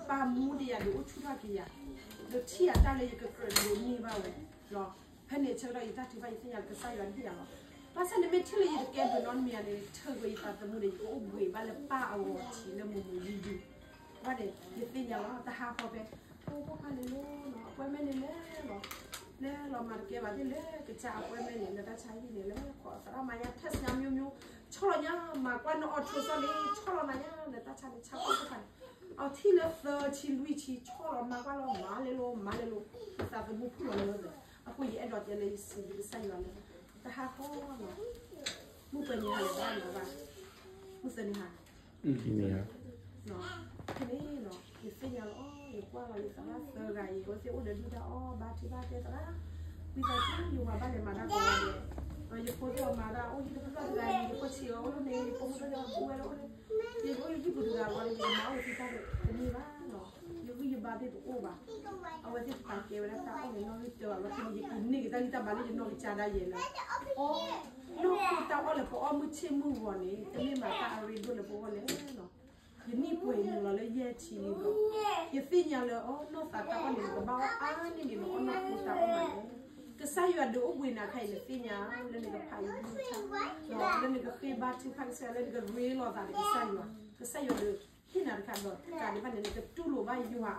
ပၢ်မူဒံးယၤဒုးအိၣ်ဆူၣ်ထီၣ်က့ၤယၤ, ဒီးထံၣ်အတၢ်လၢယကကြၢးဒိးန့ၢ်ဘၣ်ဝဲ, ဖဲန့ၣ်ဆၢကတီၢ်ယတၢ်ထုကဖၣ်ယသ့ၣ်ညါလၢကစၢ်ယွၤန့ၣ်ယၤလီၤ. ဘၣ်ဆၣ်နမ့ၢ်ထံၣ်လၢယတကဲဘျုးနီတမံၤယၤန့ၣ် ထၢကွံာ်ယသးသမူဒီး ယကအိၣ်ဘှံးဘၣ်လၢပၢ်အဂီၢ်ထံးလၢမုာ်မုာ်ယံၤယံၤ, ဘၣ်န့ၣ် ယသ့ၣ်ညါလီၤ တဟးဃီဖဲ, ဖိဖိဖးလဲၣ်လီၤ, အကွဲမဲာ်န့ၣ်လဲၤလီၤ, လဲၤလီၤမၤတကဲဘၣ်သ့ၣ်လၢကစၢ်အကွဲမဲာ်န့ၣ် လၢတၢ်ဆါဟံၣ်န့ၣ် လဲၤခီသရၣ်မၤညါ test ညါ မျိုးမျိုး, ဆီၣ်လီၤညါ မၤကွၢ်နအီၣ်ထိးစီလ့ ဆီၣ်လီၤနၤညါ နတၢ်ဆါန့ၣ် ဆါဖိတဖၣ်န့ၣ်, အထံၣ်လၢသၢဆံလွံၢ်ဆံ ဆီၣ်လီၤမၤကွၢ်လီၤ မၤလဲၤလီၤ မၤလဲၤလီၤ, ယသးသမူဖုၣ်လီၤလၢသး, အဃိယအဲၣ်ဒိးတဲလၢယစံးဘျုးကစၢ်ယွၤလၢ တဟးဃီလီၤ, မုၢ်ပှဲၤန့ၣ်ဟးလၢဘၣ်လီၤဘၣ်, မုၢ်သၢန့ၣ်ဟး ဖဲန့ၣ်လီၤ ယသ့ၣ်ညါလီၤအီၤ ယကွၢ်လီၤယသရၣ်သၢဂၤအံၤ အဝဲသ့ၣ်အိၣ်ဒီးဒုၣ်ဒါအီၣ်ဘါထုကဖၣ်တဲသရၣ်, ဝံသးစူၤ ယဝၤဘၣ်လဲၤမၤတၢ်ကီဝဲဒဲး, ယဖိသ့ၣ်အီၤမၤတၢ်အိၣ်ဟံၣ်တဖျၢၣ်တဂၤအံၤ ယဖိဆံးအီၤအိၣ်လၢန့ၣ် ယဖိမုၣ်တဖျၢၣ်တဂၤအိၣ်ဝဲလၢအိၣ်လၢ, ယအိၣ်လၢဟံၣ်ပူၤတဂၤလီၤ ယမၤအိၣ်သံတၢ်တန့ၢ်ဘၣ်လီၤ, ယဂံၢ်ယဘါသ့ၣ်တအိၣ်ဘၣ်, အဝဲသ့ၣ်တဖၣ်ကဲဝဲဒၣ်တၢ်အီၣ်န့ၣ် နီၣ်ဂံၢ်တၢဘၣ်လီၤ ဖဲန့ၣ် ယကန့ၢ်က့ၤတၢ်ဂံၢ်တၢ်ဘါလၢယနီၢ်ကစၢ်ဒၣ်ယဲလၢ အီၣ် နီၢ်ခိတၢ်အီၣ်လၢပအီၣ်မုၢ်ဆ့ၣ်မုၢ်ဂီၤန့ၣ် တမ့ၢ်ဘၣ်တၢ်အရ့ဒိၣ်လၢပဂီၢ်လဲၣ်လီၤ. ယနံၣ်ပှဲၤနုာ်လီၤလၢယဲၢ်ဆံလံလီၤ. ယသ့ၣ်ညါလၢအီၣ်နီၢ်သးတၢ်အီၣ်န့ၣ် နကဘၣ်အီၣ်အါန့ၢ်န့ၣ် နအီၣ်နီၢ်ခိတၢ်အီၣ်မးလဲၣ်. ကစၢ်ယွၤဒုးအိၣ်ဘှံးနၤခါအံၤ နသ့ၣ်ညါလၢနကဖးယံာ်ထါ လၢနကဃ့ဘါထုကဖၣ်ကစၢ်ယွၤ လၢနကရ့လိာ်သးဒီးကစၢ်ယွၤ, ကစၢ်ယွၤဒုးဟ့ၣ်နၤတခါဒီးတကးဒံးဘၣ်န့ၣ် နကတူၢ်လိာ်ဘၣ်ယွၤ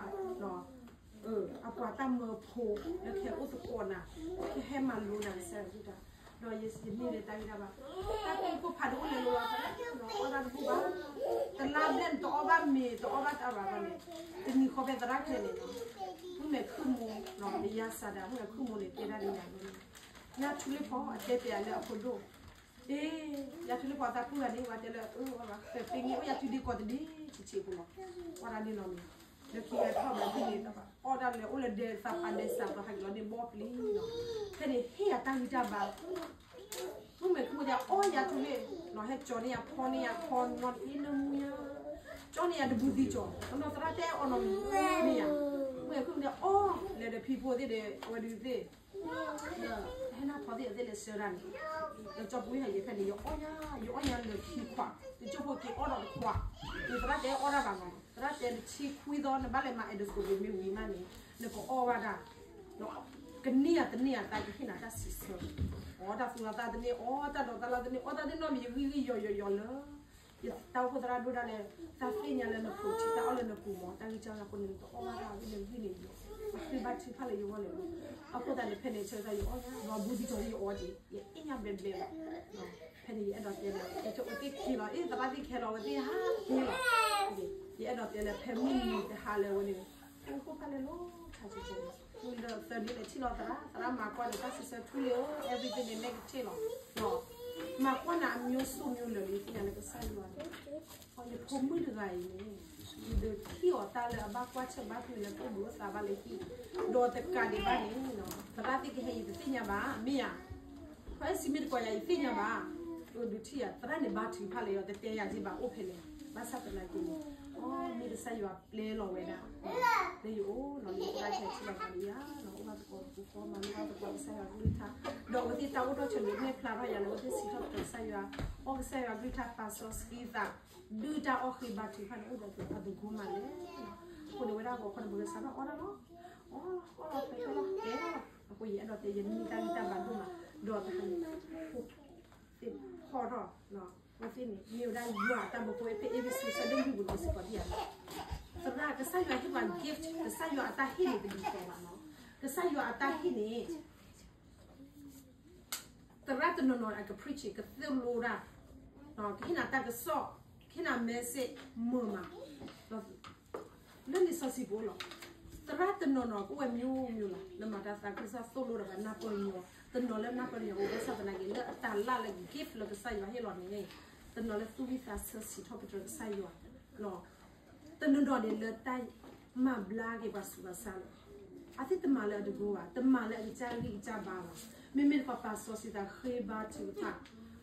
အပှၤတၢ်မၢဖိလၢကဟဲအိၣ်သကိးနၤ, ကဟဲမၤလိနၤကစၢ်ယွၤကလုၢ်ကထါ, ဒီးယန့ၢ်လၢတၢ်ဂံၢ်တၢ်ဘါ, တၢ်ကူၣ်တၢ်ဖးဒိၣ်အိၣ်လဲၤလိၤလီၤသး အီၣ်တၢ်တဘူၣ်ဘၣ်, တလါဘျဲၣ်န့ၣ် တအီၣ်ဘၣ်မ့ၤ တအီၣ်ဘၣ်တၢ်ဘၣ်ဘၣ်န့ၣ်, တနံၤဃီဖဲသရၣ်ခဲန့ၣ်, မုၣ်မဲာ်ခုၣ်မိၢ်, ယၤစၤဒၤ မုၣ်မဲာ်ခုၣ်မိၢ်န့ၣ် တဲဒၣ်ဒ်န့ၣ်, ယၤထူလ့ၣ်ဖီ အတဲတဲယၤလၢအဖိဒိၣ် အ့ ယၤထူလ့ၣ်ဖီအသးခုဂၤန့ၣ် ပှၤတဲလၢ အၢ အီၣ်ဘၣ် သၢပ့ၤန့ၣ် အိၣ်ယၤထူဒ့ကီးတဒ့ ဆံးဆံးဖိလီၤ, အီၣ်တၢ်န့ၣ်လီၤန့ၣ်, လၢခံဂၤထီၣ်ဘၣ်ဒ်န့ၣ် အီၣ်တၢ်လဲၤအိၣ်လၢဒဲသးပှၢ်ဒဲစး ပှၤဟးက့ၤလီၤန့ၣ်ဘီပျံၤလီၤ, ဖဲန့ၣ်ဟ့ၣ်ယၤတၢ်ဂံၢ်တၢ်ဘါ, မုၣ်မဲာ်ခုၣ်မိၢ်တဲ အီၣ်ယၤထူလ့ၣ်, ဟဲကၠီန့ၢ်ယၤဖီန့ၢ်ယၤခီနီတအ့နမူယၤ, ကၠီန့ၢ်ယၤတဘူးသံကၠီ, နီၢ်သရၣ်တဲအီၣ်နီတမံၤမ့ၢ်ယၤ, မုၣ်မဲာ်ခုၣ်မိၢ်တဲ အီၣ် လဲၤဒီးဖံဖိသ့ၣ်ဒီး အဝဲဒုးသ့ၣ် ဟဲနၢ်ဖီသ့ၣ်အသ့ၣ်လဲၤဆှၢတၢ်န့ၣ်, ဒီးကၠီပူၤဟဲယဲဖဲန့ၣ် ယအီၣ်ညါ ယအီၣ်ညါလၢခံခွး, ယကၠိဖိက့ၤအီၣ်ဒီးတခွး, ယသရၣ်တဲအီၣ်တၢ်ဘၣ်နီၤ, သရၣ်တဲနဆံခွံသီ နဘၣ်လဲၤမၤ endoscopy မ့ၢ်ဝံၤမးန့ၣ် နကအီၣ်ဘၣ်တၢ်, ကန့ၢ်ယၤတန့ၢ်ယၤတၢ်ကဟ့ၣ်နၤတၢ်စံးဆၢ, အီၣ်တၢ်သူၣ်လီၤသးတန့ၢ် အီၣ်တၢ်ဒီးတၢ်လီၤတန့ၢ် အီၣ်တၢ်သ့ၣ်နီၣ်မံၤ ယဂံၢ်ဂံၢ်ယီၤယီၤယီၤလၢ ယတၢ်အိၣ်ဖှိၣ်သရၣ်ဒိၣ်ဒၣ်လဲာ် တၢ်သ့ၣ်ညါလၢနဖိထံတၢ်အီၣ်လၢနပူၤမး တၢ်ဂံၢ်စၢ်လၢအဃိန့ၣ် နကအီၣ်ဘၣ်တၢ်အဂံၢ်န့ၣ်ဂံၢ်န့ၣ်ယီၤ, အဃ့ဘါထုကဖၣ်လၢယဂီၢ်န့ၣ်လီၤ, အဃိသတးန့ၣ် ဖဲန့ၣ်ဆၢကတီၢ်ယအီၣ်ညါ ဒီးဘူးသံကၠီၤလၢယအီၣ်က့ၤ ယအ့ၣ်ညါဘျဲဘျဲလီၤ, ဖဲန့ၣ်ယအဲၣ်ဒိးတဲလၢ ယကၠိဖိသ့ၣ်က့ၤလီၤ အ့ၣ် သရၣ်သ့ၣ်ကဟဲလီၤ အဝဲသ့ၣ်ဟးက့ၤလီၤ, ယအဲၣ်ဒိးတဲလၢဖဲမုၢ်နံၤတဟါလၢအဝဲန့ၣ် အိၣ်ဖှိၣ်ဖးလဲၣ်လီၤ ခါဆံးဆံးန့ၣ် မုၢ်လၢသၢနံၤလဲၤထံၣ်လီၤသရၣ် သရၣ်မၤကွၢ်ဒီးတၢ်စံးဆၢထူလံဧၢ everything န့ၣ် negative လီၤ, မၤကွၢ်နၤအမျိုးစုမျိုးလၢာ်လံ သ့ၣ်ညါလၢကစၢ်ယွၤန့ၣ်, ယဖိမုၣ်တဂၤအံၤန့ၣ် ယဒုးထံၣ်အီၤတၢ်လၢအဘၣ်ကွၢ်ဆၢၣ်ဘါထုလၢကအိၣ်ဘှံးအိၣ်သါဘၣ်လၢဟံၣ်, ဒီးတကးဒံးဘၣ်န့ၣ် သရၣ်သ့ၣ်ကဟဲအံၤတသ့ၣ်ညါဘၣ် မ့ၢ်ဧါ, ဖဲစံးမ့ၢ်တကိးယၤအံၤသ့ၣ်ညါဘၣ်, ဒုးထံၣ်ယၤ သရၣ်န့ၣ်ဘါထုကဖၣ်လၢယီၤ တတဲယၤက့ၤဘၣ်အိၣ်ဖဲလဲၣ်, ဘၣ်ဆၣ်သနာ်က့န့ၣ် အီၣ်မ့ၢ်ကစၢ်ယွၤပျဲလီၤဝဲဒၣ် လၢယအိၣ်နီၤ လၢယသရၣ်ခဲထံၣ်လီၤသးလၢယၤနီၤ အိၣ်ဘၣ်သကိးတပူၤဃီ မၤလိဘၣ်သကိးကစၢ်ယွၤကလုၢ်ကထါ, ဒီးအဝဲသ့ၣ်တၢ်အိၣ်ထီၣ်ဆၢန့ၣ် နဲၣ်ဖျါထီၣ်ယၤလၢအဝဲသ့ၣ်စံးထီၣ်ပတြၢၤကစၢ်ယွၤ, အီၣ်ကစၢ်ယွၤကလုၢ်ကထါ သးစီဆှံသး, ဒုၣ်တၢ်အီၣ်ဃ့ဘါထုကဖၣ်န့ၣ် အိၣ်ဒီးအသကိးမးလဲၣ်, အဃိန့ၣ်ဝဲဒၣ်ဂီၤခီန့ၣ် ပကစးထီၣ်အီၣ်တၢ်လီၤ, အီၣ်လီၤ အီၣ်လီၤ ဖဲဖဲလီၤ ကဲလီၤ, အဃိယအဲၣ်ဒိးတဲ ယနံၣ်တၢ်ဂံၢ်တၢ်ဘါဒိၣ်မး, ဒီးတဟါန့ၣ် သ့ၣ်ဖီၣ်ထီၣ်, အဝဲသ့ၣ်န့ၣ် မ့ၢ်ဝဲဒၣ်ယွၤအတၢ်မၢဖိ ဖဲအ့းဖ့းစူး ဆၢဒိၣ်လွံၢ်ပူၤန့ၣ်စ့ၢ်ကီးဒ်အံၤ, သရၣ်ကစၢ်ယွၤဟ့ၣ်ပှၤ gift ကစၢ်ယွၤအတၢ်ဟ့ၣ်န့ၣ်တဒ်သိးဘၣ်နီၤ, ကစၢ်ယွၤအတၢ်ဟ့ၣ်န့ၣ် သရၣ်တနီၤနီၤအက preach ကသိၣ်လိတၢ်, ကဟ့ၣ်နၤတၢ်ကစီၣ်, ကဟ့ၣ်နၤ message မုာ်မး လၢလံာ်စီဆှံပူၤလီၤ. သရၣ်တနီၤနီၤကအိၣ်ဝဲ မျိုးမျိုး လီၤ. လၢမၤတၢ်သးခုကစီၣ်သိၣ်လိတၢ်ဘၣ် နၢ်ပၢၢ်ညီ, တနီၤလၢနၢ်ပၢၢ်ညီအိၣ် ဘၣ်ဆၣ်သနာ်က့ လၢအတၢ်လၢ်လၢ gift လၢကစၢ်ယွၤဟ့ၣ်လီၤန့ၣ်, တနီၤလၢသူၣ်ဝံၣ်သးဆၢစံးထီၣ်ပတြၢၤကစၢ်ယွၤ တနီၤနီၤန့ၣ်လၢတၢ်မၤဘျါက့ၤပှၤဆူးပှၤဆါလီၤ. အဝဲသ့ၣ်တမၤလၢအတဂ့ၤဘၣ်, တမၤလၢအကစၢ်ဂံၢ်ကစၢ်ဘါဘၣ်. မ့မ့ၢ်တခီပာ်စီဆှံသးဃ့ဘါထုကဖၣ်,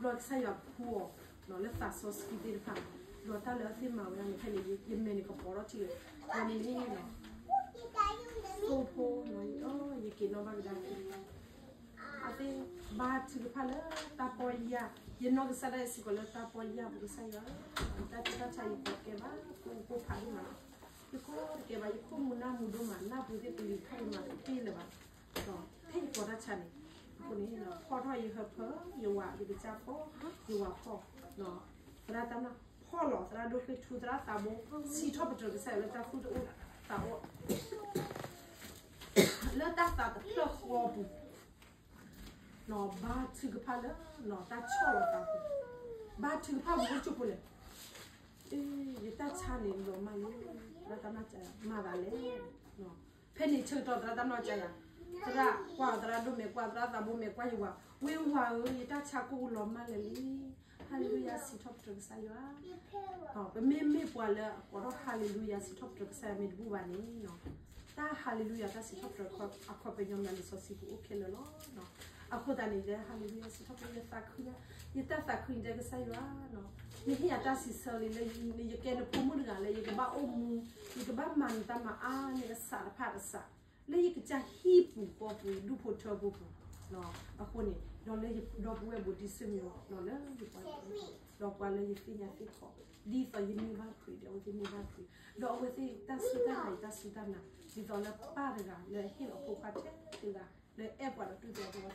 ဘျီကစၢ်ယွၤဖှူအီၤ လၢသးစီဆှံသ့ၣ်တဖၣ်, ဒီးတၢ်လၢအသ့ၣ်မၤဝဲဒၣ်န့ၣ် ဖဲန့ၣ် ယမဲာ်န့ၣ်ကပိာ်ထီၣ်ထံၣ်လီၤ. ယန့ၣ် သိဖိ ယက့ၤနီၣ်ဘၣ်ကဒါက့ၤ အဝဲသ့ၣ်ဘါထုကဖၣ်လၢတၢ်ပီၢ်ယၢ်, ယနီၢ်ကစၢ်ဒၣ်ယဲစ့ၢ်ကီးလၢတၢ်ပီၢ်ယၢ်ပူၤ ကစၢ်ယွၤ, တၢ်ကီတၢ်ခဲယကီကဲဘၣ် ကိးဖိဖးဒိၣ်မးလီၤ. ယကိးတကဲဘၣ် ယခိၣ်မူနၢ်မူဒိၣ်မး နၢ်ပူၤသ့ၣ်ပလံၤတဖၣ်ယမၤတပ့ၢ်လၢၤဘၣ်. ဖဲယကိးတၢ်ဆါန့ၣ် အဃိန့ၣ် ဖီၣ်ထီၣ်ယဟၢဖၢ ယဝၤ ယကစၢ်ဖီၣ် ယဝၤဖီၣ် သရၣ်တၢ်မၢ်ဖီၣ်လီၤ သရၣ်ဒိၣ်ဃ့ၢ်ထူ သရၣ်သးဘိ စံးထီၣ်ပတြၢၤကစၢ်ယွၤလၢတၢ်သူၣ်တအိၣ်သးအိၣ် လၢတၢ်သးတဖျၢၣ်ဃီပူၤ ဘါထုကဖၣ်လၢ တၢ်ဆီၣ်လီၤသးပူၤ, ဘါထုကဖၣ်ပူၤအိၣ်ကၠိဖိလဲၣ်, ယတၢ်ဆါန့ၣ်လီၤမၢ်လံ, သရၣ်တၢ်မၢ်ကယၤ မၤသးလဲၣ်. ဖဲန့ၣ်ဆၢကတီၢ်သရၣ်တၢ်မၢ်ကယၤ, သရၣ်ကွၢ်သရၣ်ဒိၣ်မဲာ် ကွၢ်သရၣ်သးဘိမဲာ် ကွၢ်ယဝၤ, ဝ့ၢ်ဝၤဧၢ, ယတၢ်ဆါကိၣ်လီၤမၢ်လၢာ်လံ. ဟါလ့လူယၤ စံးထီၣ်ပတြၢၤကစၢ်ယွၤ ပမ့မ့ၢ်ပှၤလၢအကိးထီၣ်ဟါလ့လူယၤ စံးထီၣ်ပတြၢၤကစၢ်ယွၤမ့ၢ်တဘူၣ်ဘၣ်န့ၣ်, တၢ်ဟါလ့လူယၤ တၢ်စံးထီၣ်ပတြၢၤအခီပညီ လံာ်စီဆှံပူၤအိၣ်ခဲလၢာ်လီၤ. အဃိသတးန့ၣ် ယဟါလ့လူယၤ စံးထီၣ်ပတြၢၤ ယသးခု, ယတၢ်သးခုန့ၣ် တဲကစၢ်ယွၤ, နဟ့ၣ်ယၤတၢ်စံးဆၢလံလၢ ယကဲနဖိမုၣ်တဂၤလၢ ယကဘၣ်အိၣ်မူ, ယကဘၣ်မၤနတၢ်မၤအါန့ၢ်အစးတဖၣ်တစး လၢယကစၢ်ဟံၣ်ပူၤဃီပူၤ ယဒူၣ်ဖိထၢဖိပူၤ, အဃိန့ၣ် ဒီးလၢယဒီပုၢ်ဝဲၢ်ဘိးတံၢ်စၢ်မံၤ ဒီးလၢယပှၤ ဒီးပှၤလၢယသ့ၣ်ညါသ့ၣ်ခီ, ဒ်သိးယန့ၢ်ဘၣ်ခရံာ်ဒီး အဝဲသ့ၣ်န့ၢ်ဘၣ်ခရံာ်, ဒီးအဝဲသ့ၣ်တၢ်စူၢ်တၢ်နာ် ယတၢ်စူၢ်တၢ်နာ်, ဒ်သိးလၢပၢ်တဂၤ လၢအဟ့ၣ်လီၤဖိခွါထဲတဂၤ လၢအဲၣ်ပှၤဒီးတူၢ်သံအဖိခွါ